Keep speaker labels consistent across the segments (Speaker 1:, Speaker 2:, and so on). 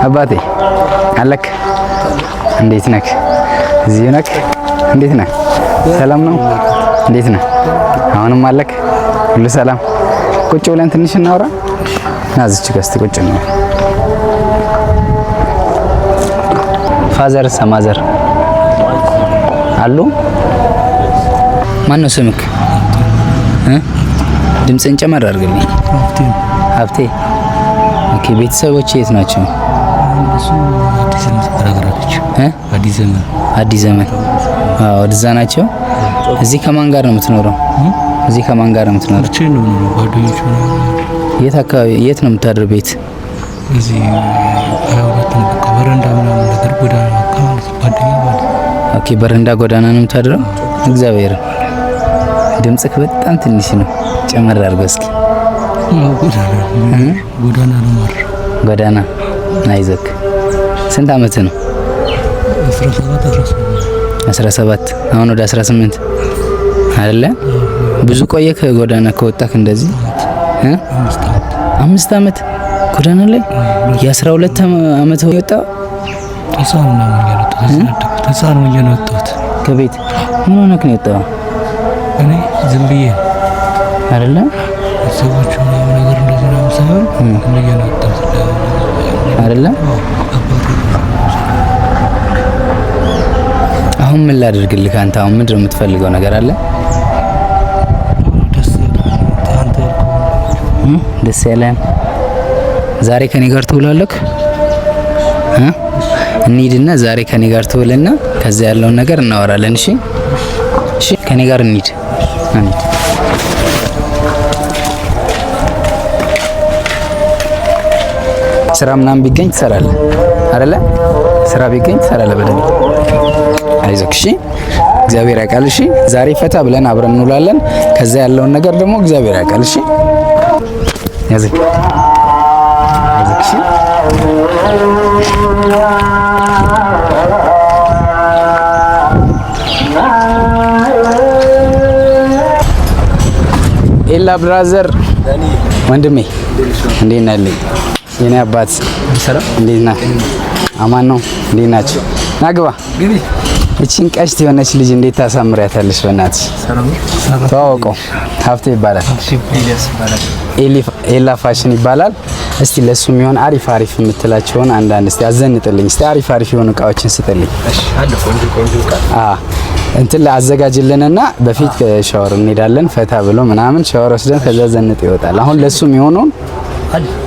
Speaker 1: አባቴ አለክ? እንዴት ነክ? እዚሁ ነክ? እንዴት ነህ? ሰላም ነው? እንዴት ነህ? አሁንም አለክ? ሁሉ ሰላም? ቁጭ ብለን ትንሽ እናውራ። ና እዚች ጋር እስቲ ቁጭ ነው። Father mother አሉ? ማን ነው ስምክ? ድምፅን ጨመር አድርግልኝ። ሀብቴ። Okay። ቤተሰቦች የት ናቸው?
Speaker 2: አዲስ ዘመን።
Speaker 1: አዲስ ዘመን። አዎ፣ ወደዛ ናቸው። እዚህ ከማን ጋር ነው የምትኖረው? እዚህ ከማን ጋር ነው የምትኖረው?
Speaker 2: ብቻዬን ነው የምኖረው። ጓደኞች
Speaker 1: የት አካባቢ የት ነው የምታድረው? ቤት
Speaker 2: እዚህ 22 ነው። በቃ በረንዳ ምናምን ነገር ጎዳና በቃ ማለት ነው። ጓደኛ ማለት ነው።
Speaker 1: Okay፣ በረንዳ ጎዳና ነው የምታድረው። እግዚአብሔር ድምፅህ በጣም ትንሽ ነው። ጨመር አድርገው እስኪ።
Speaker 2: ጎዳና ጎዳና ነው የማድረው።
Speaker 1: ጎዳና አይዞህ። ስንት አመት ነው?
Speaker 2: 17 18።
Speaker 1: 17 አሁን ወደ 18 አይደለ? ብዙ ቆየህ ጎዳና ከወጣህ እንደዚህ?
Speaker 2: 5 ዓመት።
Speaker 1: 5 ዓመት ጎዳና ላይ የ12 ዓመት የወጣው?
Speaker 2: ህፃን ምናምን እያለ ወጣሁት። ህፃን ሆኜ ነው የወጣሁት።
Speaker 1: ከቤት ምን ሆነህ ነው የወጣኸው?
Speaker 2: እኔ ዝም ብዬ ነው
Speaker 1: አይደለ?
Speaker 2: ሰዎች ምናምን ነገር እንደዚህ ምናምን ሳይሆን ዝም ብዬ ነው የወጣሁት።
Speaker 1: አይደለ?
Speaker 2: አባቴ
Speaker 1: አሁን ምን ላድርግልህ? አንተ አሁን ምንድን ነው የምትፈልገው ነገር አለ?
Speaker 2: ደስ አንተ ያልከው።
Speaker 1: ደስ ያለህን ዛሬ ከኔ ጋር ትውላለህ? እንሂድና ዛሬ ከኔ ጋር ትውልና ከዛ ያለውን ነገር እናወራለን። እሺ እሺ፣ ከኔ ጋር እንሂድ እንሂድ። ስራ ምናምን ቢገኝ ትሰራለህ አይደለ? ስራ ቢገኝ ትሰራለህ በደንብ። አይዞህ እሺ። እግዚአብሔር ያውቃል። እሺ፣ ዛሬ ፈታ ብለን አብረን እንውላለን። ከዛ ያለውን ነገር ደግሞ እግዚአብሔር ያውቃል። እሺ፣ ያዘኝ አይዞህ። እሺ፣ ኤላ brother ወንድሜ እንዴት ነህ? የኔ አባት እንዴት ነህ? አማን ነው? እንዴት ናችሁ? ና ግባ። እቺን ቀሽት የሆነች ልጅ እንዴት ታሳምሪያታለሽ? በእናትሽ ተዋወቀው። ሀብቴ ይባላል። ኤላ ፋሽን ይባላል። እስቲ ለሱ የሚሆን አሪፍ አሪፍ የምትላቸውን አንዳንድ እስቲ አዘንጥልኝ። እስቲ አሪፍ አሪፍ የሆኑ እቃዎችን ስጥልኝ። አዎ እንትን ላይ አዘጋጅልንና በፊት ሻወር እንሄዳለን። ፈታ ብሎ ምናምን ሻወር ወስደን ከዛ ዘንጥ ይወጣል። አሁን ለሱ የሚሆነውን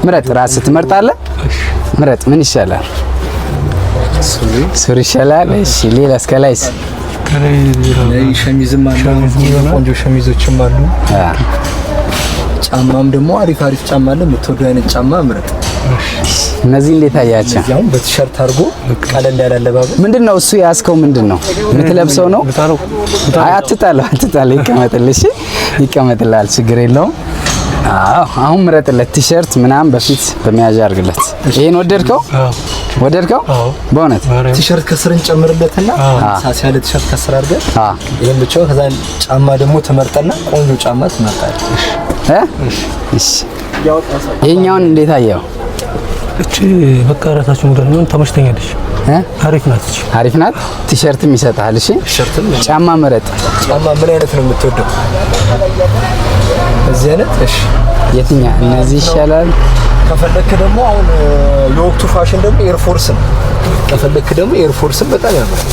Speaker 1: ምረጥ፣ ራስህ ትመርጣለህ። ምረጥ፣ ምን ይሻላል? ሱሪ ይሻላል። እሺ፣ ሌላስ? ከላይስ?
Speaker 3: ሸሚዝም አለ፣ ቆንጆ ሸሚዞችም አሉ። ጫማም ደግሞ አሪፍ አሪፍ ጫማ አለ። የምትወደው አይነት ጫማ ምረጥ።
Speaker 1: እነዚህ እንዴት አያቸው?
Speaker 3: እዚህ አሁን በቲሸርት አድርጎ ቀለል ያለ አለባበስ።
Speaker 1: ምንድነው እሱ የያዝከው? ምንድነው የምትለብሰው ነው? አይ አትጣለው፣ አትጣለው፣ ይቀመጥልሽ፣ ይቀመጥልሃል፣ ችግር የለውም። አዎ አሁን ምረጥለት፣ ቲሸርት ምናምን በፊት በመያዣ አድርግለት። ይሄን ወደድከው? ወደድከው? በእውነት
Speaker 3: ቲሸርት ከስር እንጨምርለትና ሳስ ያለ ቲሸርት ከስር አድርገን ይሄን ብቻውን፣ ከዛ ጫማ ደግሞ ትመርጠና ቆንጆ ጫማ ትመርጣለህ።
Speaker 1: እሺ ይሄኛውን እንዴት አየኸው?
Speaker 2: እቺ በቃ ራሳችሁ ሙዳት ነው፣ ተመችተኛለች። አሪፍ ናት እቺ።
Speaker 1: አሪፍ ናት። ቲሸርትም ይሰጣል። እሺ
Speaker 3: ቲሸርትም
Speaker 1: ጫማ ምረጥ።
Speaker 3: ጫማ ምን አይነት ነው የምትወደው? እዚህ አይነት እሺ።
Speaker 1: የትኛ? እነዚህ ይሻላል።
Speaker 3: ከፈለክ ደግሞ አሁን የወቅቱ ፋሽን ደግሞ Air Force ነው። ከፈለክ ደግሞ Air Force ም በጣም ያምራል።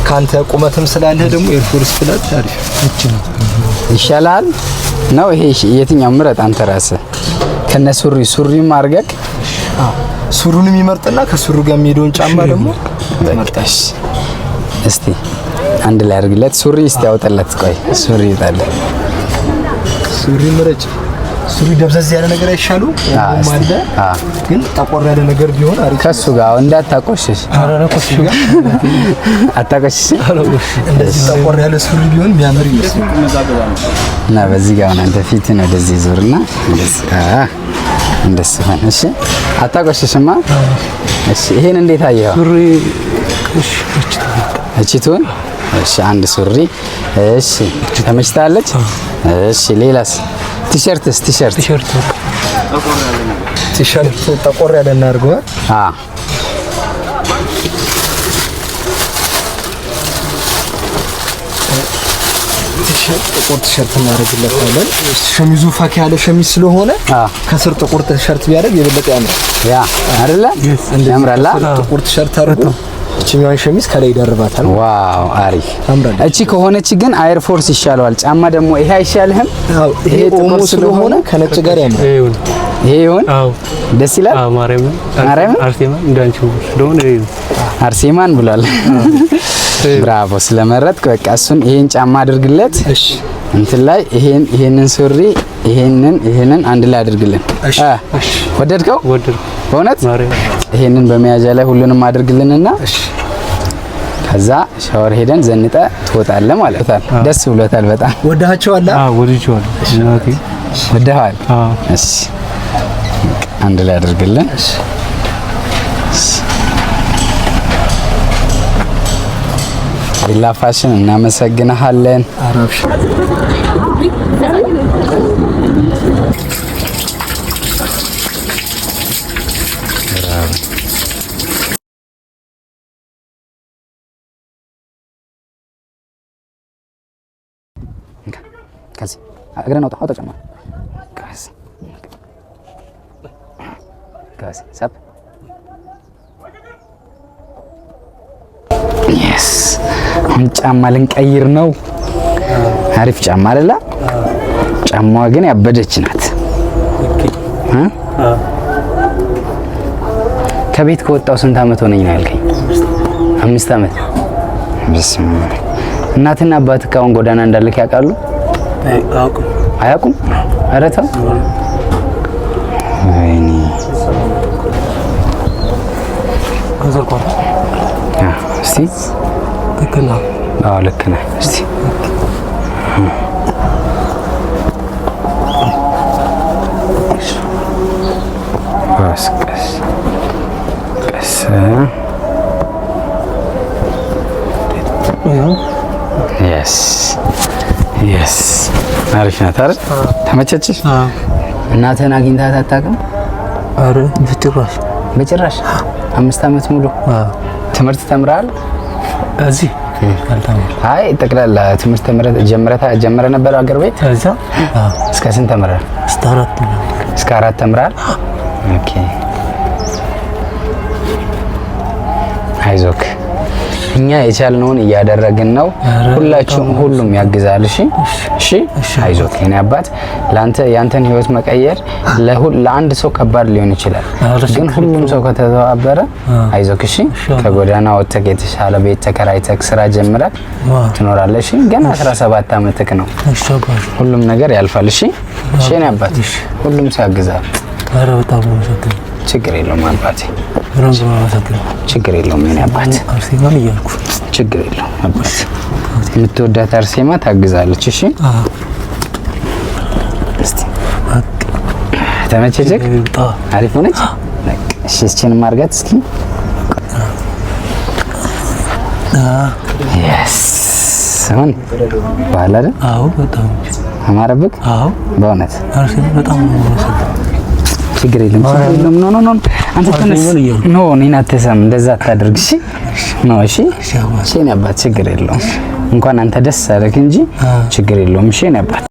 Speaker 3: ካንተ ቁመትም ስላለህ ደግሞ Air Force flat አሪፍ
Speaker 2: እቺ ናት
Speaker 1: ይሻላል ነው ይሄ። የትኛው ምረጥ አንተ ራስህ። ከነ ሱሪ ሱሪም አድርገህ
Speaker 3: ሱሩንም ይመርጥና ከሱሩ ጋር የሚሄደውን ጫማ ደግሞ
Speaker 1: ትመርጣለህ። እስቲ አንድ ላይ አድርግለት። ሱሪ እስቲ አውጥለት። ቆይ ሱሪ ይጣል።
Speaker 3: ሱሪ ምረጭ። ሱሪ ደብዘዝ ያለ ነገር አይሻሉ? አለ ግን ጠቆር ያለ ነገር ቢሆን አሪፍ።
Speaker 1: ከሱ ጋር እንዳታቆሽሽ። አታቆሽሽ።
Speaker 3: እንደዚህ ጠቆር ያለ ሱሪ ቢሆን የሚያምር ይመስላል።
Speaker 1: እና በዚህ ጋር አንተ ፊትን ወደዚህ ዙርና እንደዚህ እንደዚህ ሆነ። እሺ አታቆሽሽማ። እሺ ይሄን እንዴት አየኸው?
Speaker 2: ሱሪ እሺ፣
Speaker 1: እቺ ትሁን። እሺ አንድ ሱሪ። እሺ ተመችታለች። እሺ ሌላስ? ቲሸርትስ? ቲሸርት
Speaker 2: ቲሸርት
Speaker 3: ቲሸርት ጠቆር ያለ እናድርገዋል።
Speaker 1: አዎ
Speaker 3: ጥቁር ቲሸርት እናደርግለታለን። ሸሚዙ ፈካ ያለ ሸሚዝ ስለሆነ ከስር ጥቁር ቲሸርት ቢያደርግ የበለጠ ያምራል።
Speaker 1: Yeah አይደለ? ያምራል።
Speaker 3: ጥቁር ቲሸርት አድርጎ እችኛዋን ሸሚዝ ከላይ ይደርባታል።
Speaker 1: Wow አሪፍ።
Speaker 3: ታምራለች።
Speaker 1: እቺ ከሆነች ግን Air Force ይሻለዋል። ጫማ ደግሞ ይሄ አይሻልህም?
Speaker 3: አዎ ይሄ ኦሞ ስለሆነ ከነጭ ጋር ያምራል።
Speaker 1: ይሄ ይሁን።
Speaker 2: አዎ
Speaker 1: ደስ ይላል።
Speaker 2: አዎ ማርያምን
Speaker 1: ማርያምን?
Speaker 2: አርሴማ እንዳንቺ ስለሆነ ይሁን።
Speaker 1: አርሴማን ብሏል። Bravo ስለመረጥክ በቃ እሱን ይሄን ጫማ አድርግለት።
Speaker 3: እሺ
Speaker 1: እንትን ላይ ይሄንን ሱሪ ይሄንን አንድ ላይ አድርግልን።
Speaker 3: እሺ
Speaker 1: ወደድከው?
Speaker 2: ወደድኩ።
Speaker 1: በእውነት
Speaker 2: ማርያምን
Speaker 1: ይሄንን በመያዣ ላይ ሁሉንም አድርግልንና
Speaker 3: እሺ
Speaker 1: ከዛ ሻወር ሄደን ዘንጠ ትወጣለህ ማለት ነው። ደስ ብሎታል በጣም።
Speaker 3: ወዳቸዋል።
Speaker 2: አዎ ወድጄዋለሁ። እናቴ
Speaker 1: ወደኸዋል?
Speaker 2: አዎ
Speaker 1: እሺ አንድ ላይ አድርግልን።
Speaker 3: እሺ
Speaker 1: ሌላ ፋሽን እናመሰግንሃለን።
Speaker 3: አረብሽ
Speaker 1: ከዚህ እግርህን አውጣ፣ አውጣ ጫማ ከዚህ ሳብ። Yes አሁን ጫማ ልንቀይር ነው። አሪፍ ጫማ አይደለ? ጫማዋ ግን ያበደች ናት። እ ከቤት ከወጣው ስንት አመት ሆነኝ ነው ያልከኝ? 5 አመት። በስመ አብ። እናትና አባትህ አሁን ጎዳና እንዳለክ ያውቃሉ?
Speaker 2: አያውቁም።
Speaker 1: አያውቁም? ኧረ ተው። ወይኔ እስቲ
Speaker 2: ትክክል ነው።
Speaker 1: አዎ ልክ ነህ። እስቲ ቀስ ቀስ ቀስ። Yes yes አሪፍ ናት አይደል? ተመቸችሽ? እናትህን አግኝታት አታውቅም?
Speaker 2: ኧረ በጭራሽ
Speaker 1: በጭራሽ። 5 አመት ሙሉ ትምህርት ተምረሃል?
Speaker 2: እዚህ አልተማርኩም።
Speaker 1: አይ ጠቅላላ ትምህርት ተምረህ ጀምረህ ነበር አገር ቤት?
Speaker 2: እዛ
Speaker 1: እስከ ስንት ተምረሃል?
Speaker 2: እስከ 4 ምናምን።
Speaker 1: እስከ 4 ተምረሃል? Okay አይዞክ፣ እኛ የቻልነውን እያደረግን ነው። ሁላችሁም ሁሉም ያግዛል። እሺ እሺ፣ አይዞክ የኔ አባት። ላንተ ያንተን ህይወት መቀየር ለአንድ ሰው ከባድ ሊሆን ይችላል፣ ግን ሁሉም ሰው ከተተባበረ አይዞክ። እሺ፣ ከጎዳና ወጥተህ የተሻለ ቤት ተከራይተህ ስራ ጀምረህ ትኖራለህ። እሺ፣ ገና 17 ዓመትህ ነው። ሁሉም ነገር ያልፋል። እሺ እሺ፣ የኔ አባት፣ ሁሉም ሰው ያግዛል።
Speaker 2: ኧረ በጣም ነው የማመሰግነው።
Speaker 1: ችግር የለውም አባቴ። ችግር የለውም የኔ አባት።
Speaker 2: አርሴማን እያልኩ
Speaker 1: ችግር የለውም አባት። የምትወዳት አርሴማ ታግዛለች። እሺ እስቲ ተመቸችህ? አሪፍ ሆነች። እሺ እቺን ማርጋት እስኪ። Yes አሁን ባህል አይደል?
Speaker 2: አዎ በጣም
Speaker 1: አማረብክ?
Speaker 2: አዎ
Speaker 1: በእውነት
Speaker 2: አርሴማ በጣም ነው የማመሰግነው።
Speaker 1: ችግር የለም ችግር የለም። No no no አንተ ተነስ። No እኔን አትሰም፣ እንደዛ አታድርግ። እሺ no እሺ እሺ የኔ አባት ችግር የለውም። እንኳን አንተ ደስ አለክ እንጂ ችግር የለውም። እሺ የኔ አባት።